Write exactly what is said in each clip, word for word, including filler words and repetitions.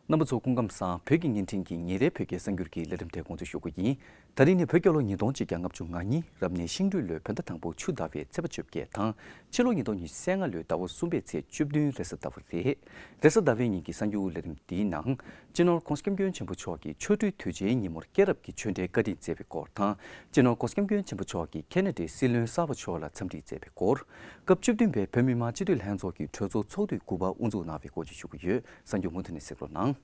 རྣམ་པ་ཚོ་སྐུ་ཁམས་བཟང་། བོད་ཀྱི་བརྙན་འཕྲིན་གྱི་ཉིན་རེའི་བོད་སྐད་གསར་འགྱུར་གྱི་ལས་རིམ་དེ་དགོངས་ཚུལ་ཞུ་གི་ཡིན། ད་རིང་ནི་བོད་རྒྱལ་ལོ་ཉིས་སྟོང་གཅིག་བརྒྱ་ལྔ་བཅུ་ང་གཉིས་རབ་གནས་ཤིང་སྦྲུལ་ལོའི་བོད་ཟླ་དང་པོ་ཆུ་ཟླ་བའི་ཚེས་པ་བཅོ་བརྒྱད་དང་། ཕྱི་ལོ་ཉིས་སྟོང་ཉི་ཤུ་རྩ་ལྔ་ལོའི་ཟླ་བ་གསུམ་པའི་ཚེས་བཅུ་བདུན་རེས་གཟའ་ཟླ་བ་རེད། རེས་གཟའ་ཟླ་བའི་ཉིན་གྱི་གསར་འགྱུར་ལས་རིམ་འདིའི་ནང་། སྤྱི་ནོར་༧གོང་ས་༧སྐྱབས་མགོན་ཆེན་པོ་མཆོག་གིས་ཆོ་འཕྲུལ་དུས་ཆེན་ཉིན་མོར་སྐྱེས་རབས་ཀྱི་ཆོས་འབྲེལ་བཀའ་དྲིན་སྩལ་བའི་སྐོར་དང་། སྤྱི་ནོར་༧གོང་ས་༧སྐྱབས་མགོན་ཆེན་པོ་མཆོག་གིས་ཁེ་ན་ཌའི་སྲིད་བློན་གསར་པ་མཆོག་ལ་འཚམས་འདྲི་སྩལ་བའི་སྐོར། སྐབས་བཅུ་བདུན་པའི་བོད་མི་མང་སྤྱི་འཐུས་ལྷན་ཚོགས་ཀྱི་གྲོས་ཚོགས་ཚོགས་དུས་དགུ་པ་དབུ་འཛུགས་གནང་བའི་སྐོར་བཅས་ཞུ་གི་ཡོད། གསར་འགྱུར་མུ་མཐུད་ནས་གཟིགས་རོགས་གནང་།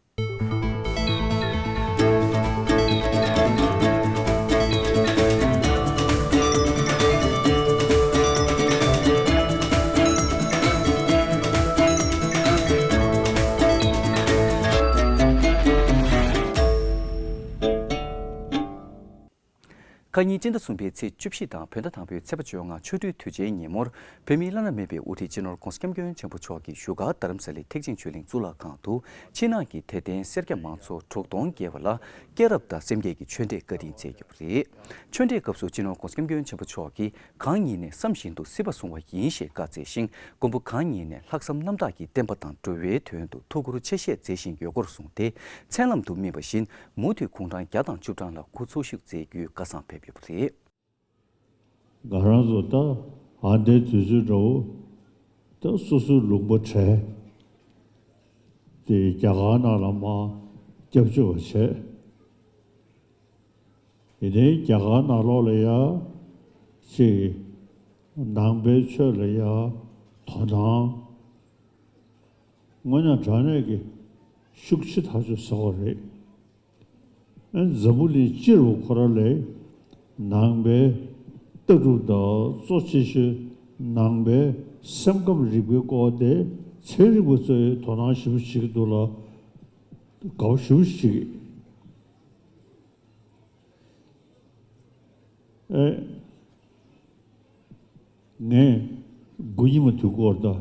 ཁ་ཉིན་སྤྱི་ཟླ་གསུམ་པའི་ཚེས་བཅུ་བཞི་དང་བོད་ཟླ་དང་པོའི་ཚེས་པ་བཅོ་ལྔ་ཆོ་འཕྲུལ་དུས་ཆེན་ཉིན་མོར། བོད་མིའི་བླ་ན་མེད་པའི་དབུ་ཁྲིད་སྤྱི་ནོར་༧གོང་ས་༧སྐྱབས་མགོན་ཆེན་པོ་མཆོག་གིས་བཞུགས་སྒར་རྡ་རམ་ས་ལའི་ཐེག་ཆེན་ཆོས་གླིང་གཙུག་ལག་ཁང་དུ། ཕྱི་ནང་གི་དད་ལྡན་སེར་སྐྱ་མང་ཚོགས་དྲུག་སྟོང་བརྒལ་བ་ལ། སྐྱེས་རབས་དང་སེམས་བསྐྱེད་ཀྱི་ཆོས་འབྲེལ་བཀའ་དྲིན་སྩལ་ཡོད་པ་རེད། ཆོས་འབྲེལ་སྐབས་སུ་སྤྱི་ནོར་༧གོང་ས་༧སྐྱབས་མགོན་ཆེན་པོ་མཆོག་གིས། གང་ཉིད་ནས་བསམ་བཞིན་དུ་སྲིད་པ་བཟུང་བ་ཡིན་ཞེས་བཀའ་སྩལ་ཞིང་། མགོན་པོ་གང་ཉིད་ནས་ལྷག་བསམ་རྣམ་དག་གིས་བསྟན་པ་དང་འགྲོ་བའི་དོན་དུ་ཐུགས་ཁུར་ཆེ་བཞེས་མཛད་བཞིན་ཡོད་སྐོར་གསུངས་ཏེ། མཚན་ལམ་དུ་སྨིན་པ་བཞིན་མུ་མཐུད་དགུང་གྲངས་བརྒྱ་དང་བཅུ་གྲངས་ལ་སྐུ་འཚོ་བཞུགས་མཛད་རྒྱུའི་བཀའ་བཟང་ཕེབས་ཡོད་པ་རེད། ང་རང་ཚོ་ད་ཨ་འདའི་དུས་ཚོད་འདྲ་བོ་ད་སོ་སོའི་ལུང་པ་བྲལ་ཏེ་རྒྱ་གར་ནང་ལ་མར་སྐྱབས་བཅོལ་བ་བྱས། ཡིན་ནའི་རྒྱ་གར་ནང་ལོགས་ལ་ཡ་ཅིག་ནང་པའི་ཆོས་ལ་ཡ་དོ་སྣང་དངོས་གནས་དྲང་གནས་ཀྱི་ཤུགས་ཆེ་ཐག་ཆོད་བཟོ་བ་རེད། ཨ་འཛམ་བུ་གླིང་སྤྱི་རུ་ཁོ་ར་ལས་ནང་པའི་ལྟ་གྲུབ་དང་གཙོ་ཆེ་ཤོས་ནང་པའི་སེམས་ཁམས་རིག་པའི་སྐོར་དེ་ཚན་རིག་པ་ཚོས་དོ་སྣང་ཞེ་པོ་བྱེད་ཀྱི་འདུག་ལ། དགའ་པོ་ཞེ་པོ་ཞིག་ཨེ། ངས་དགུ་ཉི་མ་དུས་འཁོར་དང་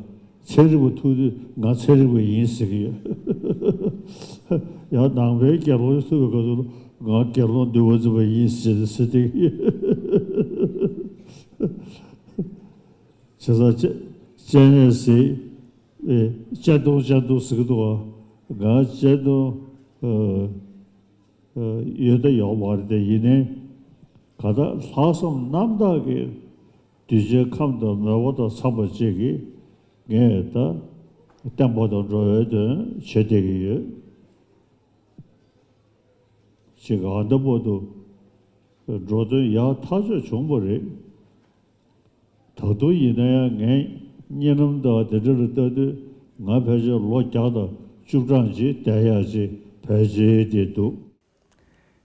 ཚན་རིག་པ་ཐུག་དུས་ང་ཚན་རིག་པ་ཡིན་ཟེར་གྱི་ཡོད། ཡང་ནང་པའི་དགེ་སློང་ཐུག་པའི་སྐབས་སུ་ང་དགེ་སློང་འདུལ་བ་འཛིན་པ་ཡིན་ཟེར་ཟེར་བསྡད་ཀྱི་ཡོད། བྱས་ཙང་སྤྱན་རས་གཟིགས་ཨེ་སྤྱན་སྟོང་སྤྱན་སྟོང་ཟེར་གྱི་འདུག་བ། ང་སྤྱན་སྟོང་ཨ། ཡོད་ད་ཡོད་མ་རེད་དེ། ཡིན་ནའི་ག་ད་ལྷག་བསམ་རྣམ་དག་གིས་གདུལ་བྱའི་ཁམས་དང་མོས་པ་དང་འཚམས་པ་ཅིག་གིས་ངས་ད་བསྟན་པ་དང་འགྲོ་བའི་དོན་བྱེད་བསྡད་ཀྱི་ཡོད། ཅིག་ཨ་འདྲ་པོ་དུ་འགྲོ་དོན་ཡག་ཐག་ཆོད་བྱུང་བ་རེད། ད་དུང་ཡིན་ན་ཡང་ངས་བརྙན་ལམ་དང་དེ་འདྲ་ལ་ལྟ་དུས་ང་ཕལ་ཆེར་ལོ་བརྒྱ་དང་བཅུ་གྲངས་ཅིག་བསྡད་ཡག་ཅིག་ཕལ་ཆེར་དེ་འདུག།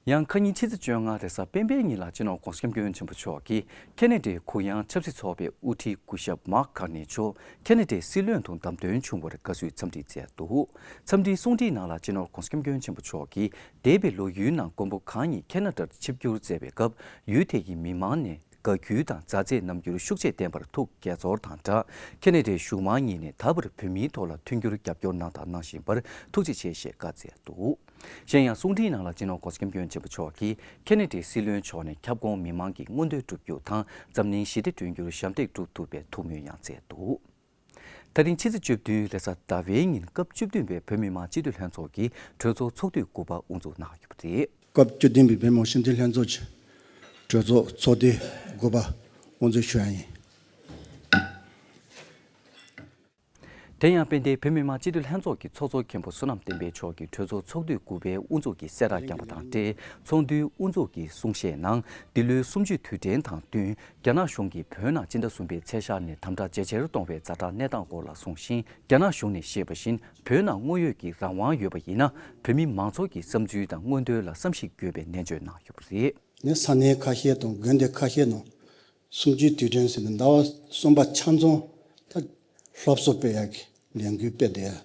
ཡང་ཁ་ཉིན་ཕྱི་ཚེས་བཅོ་ལྔ་རེས་གཟའ་སྤེན་པའི་ཉིན་ལ་སྤྱི་ནོར་༧གོང་ས་༧སྐྱབས་མགོན་ཆེན་པོ་མཆོག་གིས་ཁེ་ན་ཌའི་གུ་ཡངས་ཆབ་སྲིད་ཚོགས་པའི་དབུ་ཁྲིད་སྐུ་ཞབས་མཱག་ཀར་ནེ་མཆོག་ཁེ་ན་ཌའི་སྲིད་བློན་དུ་བདམས་ཐོན་བྱུང་བར་དགའ་བསུའི་འཚམས་འདྲི་མཛད་འདུག། འཚམས་འདྲིའི་གསུང་འཕྲིན་ནང་ལ་སྤྱི་ནོར་༧གོང་ས་༧སྐྱབས་མགོན་ཆེན་པོ་མཆོག་གིས་འདས་པའི་ལོ་ཡུན་ནང་མགོན་པོ་གང་ཉིད་ཁེ་ན་ཌར་ཆིབས་བསྒྱུར་མཛད་པའི་སྐབས་ཡུལ་དེ་ཡི་མི་མང་ནས་དགའ་གུས་དང་མཛའ་བརྩེའི་རྣམ་འགྱུར་ཤུགས་ཆེ་བསྟན་པར་ཐུགས་དགྱེས་ཚོར་དང་སྦྲགས། ཁེ་ན་ཌའི་གཞུང་མང་གཉིས་ནས་ད་བར་བོད་མིའི་ཐོག་ལ་མཐུན་འགྱུར་རྒྱབ་སྐྱོར་གནང་དང་གནང་བཞིན་པར་ཐུགས་རྗེ་ཆེ་ཞེས་བཀའ་སྩལ་འདུག། གཞན་ཡང་གསུང་འཕྲིན་ནང་ལ་སྤྱི་ནོར་༧གོང་ས་༧སྐྱབས་མགོན་ཆེན་པོ་མཆོག་གིས་ཁེ་ན་ཌའི་སྲིད་བློན་མཆོག་ནས་ཁྱབ་ཁོངས་མི་མང་གི་མངོན་འདོད་བསྒྲུབ་རྒྱུ་དང་འཛམ་གླིང་ཞི་བདེ་བསྐྲུན་རྒྱུར་ཞབས་འདེགས་སྒྲུབ་ཐུབ་པའི་ཐུགས་སྨོན་ཡང་མཛད་འདུག། ད་རིང་ཕྱི་ཚེས་བཅུ་བདུན་རེས་གཟའ་ཟླ་བའི་ཉིན་སྐབས་བཅུ་བདུན་པའི་བོད་མི་མང་སྤྱི་འཐུས་ལྷན་ཚོགས་ཀྱི་གྲོས་ཚོགས་ཚོགས་དུས་དགུ་པ་དབུ་འཛུགས་གནང་ཡོད་པ་རེད། སྐབས་བཅུ་བདུན་པའི་བོད་མི་མང་སྤྱི་འཐུས་ལྷན་ཚོགས་ཀྱི་གྲོས་ཚོགས་ཚོགས་དུས་དགུ་པ་དབུ་འཛུགས་ཞུ་ཡ་ཡིན། དེ་ཡང་དཔལ་ལྡན་བོད་མི་མང་སྤྱི་འཐུས་ལྷན་ཚོགས་ཀྱི་ཚོགས་གཙོ་མཁན་པོ་བསོད་ནམས་བསྟན་འཕེལ་མཆོག་གིས་གྲོས་ཚོགས་ཚོགས་དུས་དགུ་པའི་དབུ་འཛུགས་ཀྱི་གསལ་བསྒྲགས་བསྐྱངས་པ་དང་འབྲེལ། ཚོགས་འདུའི་དབུ་འཛུགས་ཀྱི་གསུང་བཤད་ནང་འདི་ལོའི་གསུམ་བཅུའི་དུས་དྲན་དང་བསྟུན། རྒྱ་ནག་གཞུང་གིས་བོད་ནང་སྤྱི་ཟླ་གསུམ་པའི་ཚེས་ཤར་ནས་དམ་དྲག་ཇེ་ཆེར་གཏོང་བའི་ཛ་དྲག་གནས་སྟངས་སྐོར་ལ་གསུངས་ཤིང་། རྒྱ་ནག་གཞུང་ནས་བཤད་པ་བཞིན་བོད་ནང་དངོས་ཡོད་ཀྱི་རང་དབང་ཡོད་པ་ཡིན་ན། བོད་མི་མང་ཚོགས་ཀྱི་བསམ་ཚུལ་དང་མངོན་འདོད་ལ་བསམ་གཞིག་དགོས་པའི་ནན་བརྗོད་གནང་ཡོད་པ་རེད། ནི་ས་གནས་ཁ་ཤས་དང་དགོན་སྡེ་ཁ་ཤས་ནང་གསུམ་བཅུའི་དུས་དྲན་ཟེར་ནས་ཟླ་བ་གསུམ་པ་ཆ་ཚང་ད་སློབ་གསོ་སྤེལ་ཡག་གི་ལས་འགུལ་སྤེལ་བསྡད་ཡ།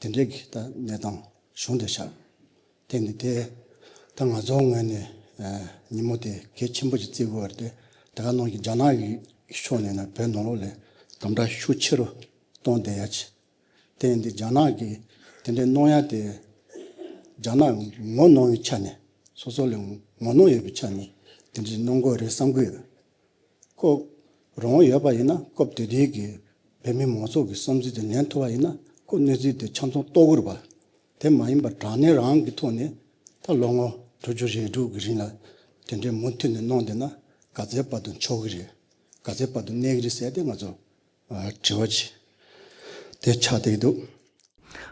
དེ་འདྲའི་གི་ད་གནས་སྟངས་བྱུང་བསྡད་ཤག། དེ་ནི་དེ་ད་ང་ཚོའི་ངོས་ནས་ཨ་ཉིན་མོ་དེ་གལ་ཆེན་པོ་ཞིག་བརྩི་དགོས་པ་རེད་དེ། དེ་ག་ནང་བཞིན་རྒྱ་ནག་གི་ཕྱོགས་ནས་ན་བོད་ནང་ལོགས་ལ་དམ་དྲག་ཤུགས་ཆེ་རུ་གཏོང་བསྡད་ཡ་ཆེ། དེ་ཡིན་དུས་རྒྱ་ནག་གིས་དེ་འདྲའི་གནང་ཡ་དེ་རྒྱ་ནག་ངོ་གནོང་བའི་ཆ་ནས་སོ་སོ་ལ་ངོ་གནོང་ཡོད་པའི་ཆ་ནས་དེ་འདྲའི་གནང་དགོས་རེད་བསམ་གི་ཡོད། ཁོ་རང་དབང་ཡོད་པ་ཡིན་ན་སྐབས་དེ་དུས་ཀྱི་བོད་མི་མང་ཚོགས་ཀྱི་བསམ་ཚུལ་དེ་ལེན་ཐུབ་པ་ཡིན་ན་ཁོ་གནས་ཚུལ་དེ་ཆ་ཚང་རྟོགས་ཀྱི་རེད་པ། དེ་མ་ཡིན་པར་དྲང་གནས་རང་གི་ཐོག་ནས་ད་ལོ་ངོ་དྲུག་ཅུ་རེ་དྲུག་གི་རིང་ལ་དེ་འདྲའི་མུ་མཐུད་ནས་གནང་བསྡད་ན་ག་ཚད་བར་དུ་འཆོལ་གི་རེད། ག་ཚད་བར་དུ་གནས་གི་རེད་ཟེར་ཏེ་ང་ཚོ་དྲི་བ་ཅིག་དེ་ཆགས་བསྡད་ཀྱི་འདུག།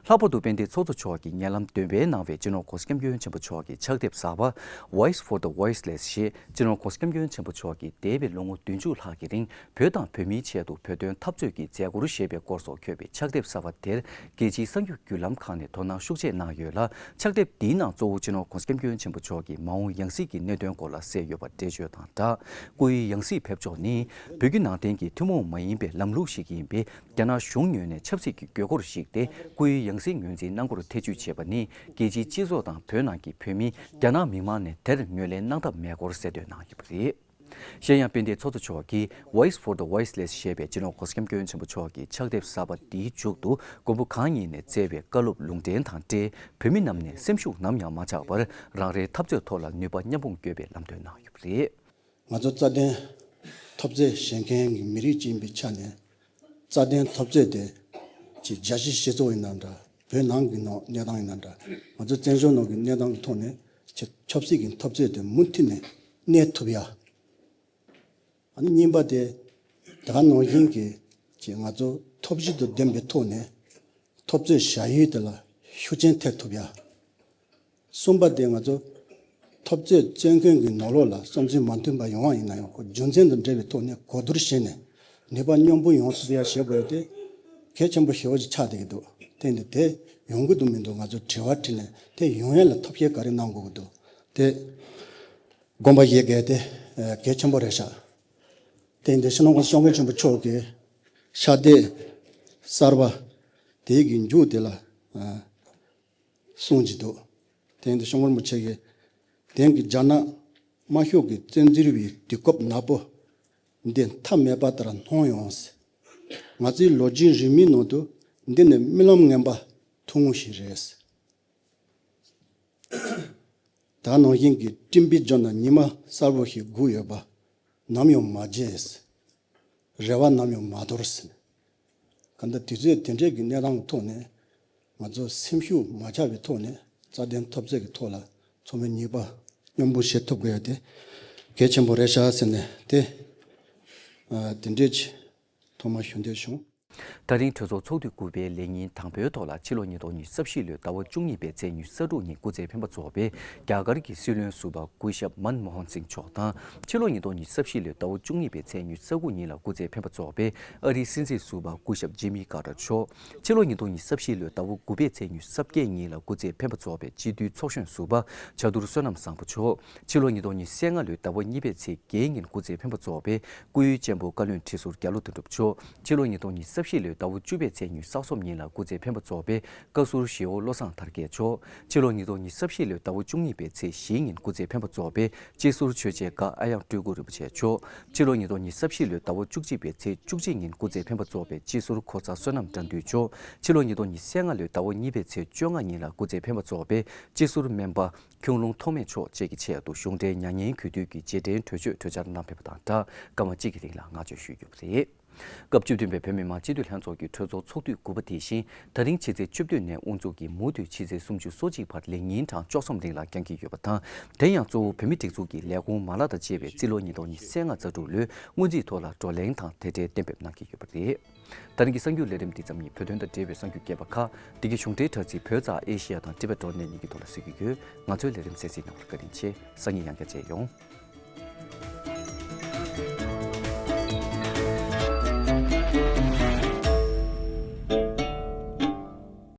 ལྷག་པར་དུ་དཔལ་ལྡན་ཚོགས་གཙོ་མཆོག་གིས་ཉེ་ལམ་འདོན་སྤེལ་གནང་བའི་སྤྱི་ནོར་༸གོང་ས་༸སྐྱབས་མགོན་ཆེན་པོ་མཆོག་གི་ཕྱག་དེབ་གསར་པ་Voice for the Voiceless ཞེས། སྤྱི་ནོར་༸གོང་ས་༸སྐྱབས་མགོན་ཆེན་པོ་མཆོག་གིས་འདས་པའི་ལོ་ངོ་བདུན་ཅུ་ལྷག་གི་རིང་བོད་དང་བོད་མིའི་ཆེད་དུ་བོད་དོན་འཐབ་རྩོད་ཀྱི་མཛད་སྒོར་ཞེས་པའི་སྐོར་སོགས་འཁོད་པའི་ཕྱག་དེབ་གསར་པ་དེར་རྒྱལ་སྤྱིའི་གསར་འགྱུར་བརྒྱུད་ལམ་ཁག་ནས་དོ་སྣང་ཤུགས་ཆེ་གནང་ཡོད་ལ། ཕྱག་དེབ་འདིའི་ནང་གཙོ་བོ་སྤྱི་ནོར་༸གོང་ས་༸སྐྱབས་མགོན་ཆེན་པོ་མཆོག་གི་མ་འོངས་ཡང་སྲིད་ཀྱི་གནད་དོན་སྐོར་ལ་གསལ་ཡོད་པ་འགྲེལ་བརྗོད་དང་སྦྲགས། སྐུའི་ཡང་སྲིད་ཕེབས་ཕྱོགས་ནི་བོད་བརྒྱུད་ནང་བསྟན་གྱི་ཐུན་མོང་མ་ཡིན་པའི་ལམ་ལུགས་ཤིག་ཡིན་པས། རྒྱ་ནག་གཞུང་ངོས་ནས་ཆབ་སྲིད་ཀྱི་དགོས་མཁོར་གཞིགས་ཏེ་སྐུའི་ཡང་སྲིད་ངོས་འཛིན་གནང་སྐོར་ཐེ་བྱུས་བྱས་པ་ནི་རྒྱལ་སྤྱིའི་སྤྱི་ཚོགས་དང་བོད་ནང་གི་བོད་མི་རྒྱ་ནག་མི་མང་ནས་དེར་ངོས་ལེན་གནང་ཐབས་མེད་སྐོར་གསལ་འདོན་གནང་ཡོད་པ་རེད། གཞན་ཡང་དཔལ་ལྡན་ཚོགས་གཙོ་མཆོག་གིས་Voice for the Voiceless ཞེས་པའི་སྤྱི་ནོར་༸གོང་ས་༸སྐྱབས་མགོན་ཆེན་པོ་མཆོག་གི་ཕྱག་དེབ་གསར་པ་འདིའི་མཇུག་ཏུ་མགོན་པོ་གང་ཉིད་ནས་བསྩལ་བའི་བཀའ་སློབ་ལུང་བསྟན་དང་འབྲེལ་བོད་མི་རྣམས་ནས་སེམས་ཤུགས་ནམ་ཡང་མ་ཆག་པར་རང་རེའི་འཐབ་རྩོད་ཐོག་ལ་ནུས་པ་མཉམ་སྤུངས་དགོས་པའི་ལམ་སྟོན་གནང་ཡོད་པ་རེད། ང་ཚོ་རྩ་དོན་འཐབ་རྩོད་བྱེད་མཁན་གྱི་མི་རིགས་ཅིག་ཡིན་པའི་ཆ་ནས་རྩ་དོན་འཐབ་རྩོད་དེ་ཅིག་རྒྱལ་སྤྱིའི་སྤྱི་ཚོགས་ཡིན་ན་འདྲ། བོད་ནང་གི་ནང་གནས་སྟངས་ཡིན་ན་འདྲ། ང་ཚོ་བཙན་བྱོལ་ནང་གི་གནས་སྟངས་ཀྱི་ཐོག་ནས་ཆབ་ཆབ་སྲིད་ཀྱི་འཐབ་རྩོད་དེ་མུ་མཐུད་ནས་གནས་ཐུབ་ཡ། ཨ་ནི་གཉིས་པ་དེ་ད་ག་ནང་བཞིན་གྱི་ཅིག་ང་ཚོ་ཐབས་ཇུས་དང་ལྡན་པའི་ཐོག་ནས་འཐབ་རྩོད་བྱ་ཡུལ་དེ་ལ་ཤུགས་རྐྱེན་ཐེབས་ཐུབ་ཡ། གསུམ་པ་དེ་ང་ཚོ་འཐབ་རྩོད་རྩོད་མཁན་གྱི་ནང་ལོགས་ལ་བསམ་ཚུལ་མ་མཐུན་པ་ཡོང་བ་ཡིན་ན་ཡང་ཁོ་རྒྱུ་མཚན་དང་འབྲེལ་བའི་ཐོག་ནས་གོ་བསྡུར་བྱས་ནས་ནུས་པ་མཉམ་སྤུངས་ཡོང་ཐུབ་ཡ་བྱེད་དགོས་ཡ་དེ་གལ་ཆེན་པོ་ཞེ་པོ་ཅིག་ཆགས་བསྡད་ཀྱི་འདུག། དེ་འདི་དེ་ཡོང་གི་འདུག་མི་འདུག་ང་ཚོ་དྲི་བ་དྲིས་ནས་དེ་ཡོང་ཡ་ལ་ཐབས་ཤེས་ག་རེ་གནང་དགོས་ཀྱི་འདུག་དེ་དགོངས་པ་བཞེས་དགོས་དེ་གལ་ཆེན་པོ་རེད་ཤག། དེ་འདི་སྤྱི་ནོར་༸གོང་ས་༸སྐྱབས་མགོན་ཆེན་པོ་མཆོག་གི་ཕྱག་དེབ་གསར་པ་དེ་གི་མཇུག་དེ་ལ། གསུངས་ཀྱི་འདུག། དེང་དུ་སྐྱབས་མགོན་རིན་པོ་ཆེ་གིས་དེང་གི་རྒྱ་ནག་དམར་ཤོག་གི་བཙན་འཛུལ་བའི་དུས་སྐབས་ནག་པོ་འདི་མཐའ་མེད་པ་ལྟར་སྣང་ཡོང་། ང་ཚོའི་ལོ་རྒྱུས་རིང་མོའི་ནང་དུ་འདི་ནི་རྨི་ལམ་ངན་པ་ཐུང་ངུ་ཞིག་རེད། ད་ནང་བཞིན་གྱི་སྤྲིན་པའི་རྒྱབ་ན་ཉི་མ་གསལ་པོ་ཞིག་སྒུག་ཡོད་པ་ནམ་ཡང་མ་བརྗེད། རེ་བ་ནམ་ཡང་མ་དོར་ཟེར། གང་ལྟར་དུས་ཚོད་དེ་འདྲའི་གི་གནས་སྟངས་ཐོག་ནས་ང་ཚོ་སེམས་ཤུགས་མ་ཆག་པའི་ཐོག་ནས་རྩ་དོན་འཐབ་རྩོད་ཀྱི་ཐོག་ལ་ཚང་མས་ནུས་པ་མཉམ་སྤུངས་བྱེད་ཐུབ་དགོས་ཡ་དེ་གལ་ཆེན་པོ་རེད་ཤག་ཟེར་ནས་དེ་དེ་འདྲའི་ཅིག་ཐོག་མར་ཞུ་འདོད་བྱུང་། ད་རིང་གྲོས་ཚོགས་ཚོགས་དུས་དགུ་པའི་ལས་ཉིན་དང་པོའི་ཐོག་ལ་ཕྱི་ལོ་ཉིས་སྟོང་ཉི་ཤུ་རྩ་བཞི་ལོའི་ཟླ་བ་བཅུ་གཉིས་པའི་ཚེས་ཉི་ཤུ་རྩ་དྲུག་ཉིན་སྐུ་ཚེ་འཕེན་པ་རྫོགས་པའི་རྒྱ་གར་གྱི་སྲིད་བློན་ཟུར་པ་སྐུ་ཞབས་མན་མོ་ཧན་སིང་མཆོག་དང་། ཕྱི་ལོ་ཉིས་སྟོང་ཉི་ཤུ་རྩ་བཞི་ལོའི་ཟླ་བ་བཅུ་གཉིས་པའི་ཚེས་ཉི་ཤུ་རྩ་དགུ་ཉིན་ལ་སྐུ་ཚེ་འཕེན་པ་རྫོགས་པའི་ཨ་རིའི་སྲིད་འཛིན་ཟུར་པ་སྐུ་ཞབས་ཇི་མི་ཀར་ཏར་མཆོག། ཕྱི་ལོ་ཉིས་སྟོང་ཉི་ཤུ་རྩ་བཞི་ལོའི་ཟླ་བ་དགུ་པའི་ཚེས་ཉི་ཤུ་རྩ་བརྒྱད་ཉིན་ལ་སྐུ་ཚེ་འཕེན་པ་རྫོགས་པའི་སྤྱི་འཐུས་ཚོགས་གཞོན་ཟུར་པ་བྱ་དུར་བསོད་ནམས་བཟང་པོ་མཆོག། ཕྱི་ལོ་ཉིས་སྟོང་ཉི་ཤུ་རྩ་ལྔ་ལོའི་ཟླ་བ་གཉིས་པའི་ཚེས་བརྒྱད་ཉིན་སྐུ་ཚེ་འཕེན་པ་རྫོགས་པའི་སྐུའི་གཅེན་པོ་བཀའ་བློན་ཁྲི་ཟུར་རྒྱ་ལོ་དོན་གྲུབ་མཆོག། ཕྱི་ལོ་ཉིས་སྟོང་ཉི་ཤུ་རྩ་བཞི་ལོའི་ཟླ་བ་བཅུ་པའི་ཚེས་ཉི་ཤུ་རྩ་གསུམ་ཉིན་ལ་སྐུ་ཚེ་འཕེན་པ་རྫོགས་པའི་བཀའ་ཟུར་ཞེ་བོ་བློ་བཟང་དར་རྒྱས་མཆོག། ཕྱི་ལོ་ཉིས་སྟོང་ཉི་ཤུ་རྩ་བཞི་ལོའི་ཟླ་བ་བཅུ་གཉིས་པའི་ཚེས་བཞི་ཉིན་སྐུ་ཚེ་འཕེན་པ་རྫོགས་པའི་སྤྱི་ཟུར་ཆོས་རྒྱལ་ཀ་ཨ་ཡང་སྤྲུལ་སྐུ་རིན་པོ་ཆེ་མཆོག། ཕྱི་ལོ་ཉིས་སྟོང་ཉི་ཤུ་རྩ་བཞི་ལོའི་ཟླ་བ་བཅུ་གཅིག་པའི་ཚེས་བཅུ་གཅིག་ཉིན་སྐུ་ཚེ་འཕེན་པ་རྫོགས་པའི་སྤྱི་ཟུར་གོང་ས་བསོད་ནམས་དགྲ་འདུལ་མཆོག། ཕྱི་ལོ་ཉིས་སྟོང་ཉི་ཤུ་རྩ་ལྔ་ལོའི་ཟླ་བ་གཉིས་པའི་ཚེས་བཅོ་ལྔ་ཉིན་ལ་སྐུ་ཚེ་འཕེན་པ་རྫོགས་པའི་སྤྱི་ཟུར་སྨན་པ་ཁྱུང་ལུང་ཐོགས་མེད་མཆོག་བཅས་ཀྱི་ཆེད་དུ་གཞུང་འབྲེལ་མྱ་ངན་གུས་འདུད་ཀྱི་རྗེས་དྲན་གྲོས་ཆོད་གྲོས་འཆར་གནང་ཕེབས་པ་དང་སྦྲགས་སྐར་མ་གཅིག་གི་རིང་ལ་བསྔགས་བརྗོད་ཞུས་ཡོད་པ་རེད། སྐབས་བཅུ་བདུན་པའི་བོད་མི་མང་སྤྱི་འཐུས་ལྷན་ཚོགས་ཀྱི་གྲོས་ཚོགས་ཚོགས་དུས་དགུ་པ་དེ་བཞིན་ད་རིང་ཕྱི་ཚེས་བཅུ་བདུན་ནས་དབུ་འཛུགས་ཀྱིས་མུ་མཐུད་ཕྱི་ཚེས་སུམ་ཅུ་སོ་གཅིག་བར་ལས་ཉིན་གྲངས་བཅུ་གསུམ་རིང་ལ་འགྱངས་ཀྱི་ཡོད་པ་དང་། དེ་ཡང་གཙོ་བོ་བོད་མིའི་སྒྲིག་འཛུགས་ཀྱི་ལས་ཁུངས་མ་ལག་དང་བཅས་པས་རྩིས་ལོ་ཉིས་སྟོང་ཉི་ཤུ་རྩ་ལྔ་རྩ་དྲུག་ལོའི་སྔོན་རྩིས་ཐོག་ལ་བགྲོ་གླེང་དང་དེ་འབྲེལ་གཏན་འབེབས་གནང་གི་ཡོད་པ་རེད། ད་རིང་གི་གསར་འགྱུར་ལས་རིམ་འདི་ཙམ་ཡིན། བོད་དོན་དང་འབྲེལ་བའི་གསར་འགྱུར་རྒྱས་པ་ཁག་འདི་གའི་གཞུང་འབྲེལ་དྲ་ཚིགས་བོད་རྩ་ཨེ་ཤི་ཡ་དང་ཊི་བེ་ཊི་ཌོ་ནེ་ཊི་གཉིས་ཀྱི་ཐོག་ལ་གསན་རྒྱུ་ཡོད། ང་ཚོའི་ལས་རིམ་གསན་གཟིགས་གནང་བར་བཀའ་དྲིན་ཆེ། སང་ཉིན་ཡང་བསྐྱར་མཇལ་ཡོང་།